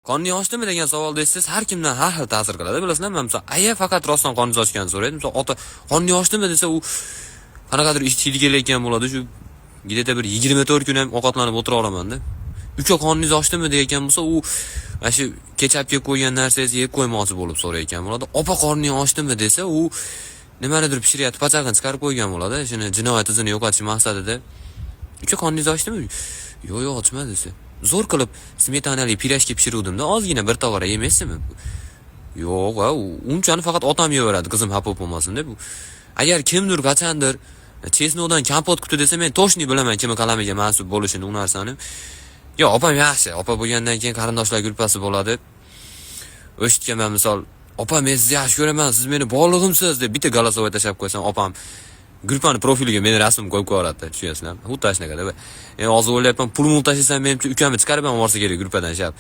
Qorning ochdimi degan savolni eshitsangiz, har kimdan har xil ta'sir qiladi, bilasizlarmi? Misol, aya faqat rostdan qorningiz ochganini so'raydi. Misol, ota "Qorning ochdimi?" desa, u qanaqadir ish hidi kelayotgan bo'ladi. Shu где-то bir 24 kun ham ovqatlanib o'tira olamanda. Uka, "Qorningiz ochdimi?" degan bo'lsa, u mana shu kecha olib kelib qo'ygan narsangizni yeb qo'ymoqchi bo'lib so'rayotgan bo'ladi. Opa "Qorning ochdimi?" desa, u nimanidir pishiryapti, pichog'ini chiqarib qo'ygan bo'ladi. Shuni jinoyat izini yo'qotish maqsadida. "Uka, qorningiz ochdimi?" Yo'q, ochma" desa. "Zo'r qilib smetanali пирожки pishiruvdimda, ozgina bir tog'ora yemaysizmi?" Yo'q, a, unchani faqat otam yeyaveradi, qizim xafa bo'lmasin deb. Agar kimdir qachondir чеснок dan kompot kutdi desa, men точно bilaman kimni qalamiga mansub bo'lishini u narsani. Yo'q, opam yaxshi. Opa bo'lgandan keyin qarindoshlar gruppasi bo'ladi. O'shitganman, misol, "Opa, men sizni yaxshi ko'raman, siz meni borlig'imsiz" deb bitta голосовой tashlab qo'ysam, opam gruppani profiliga meni rasmimni qo'yib qo'yaveradi, tushunasizlarmi? Xuddi shunaqada. Endi hozir o'ylayapman, pul mul tashlasam, menimcha, ukamni chiqarib ham yuborsa kerak gruppadan shab.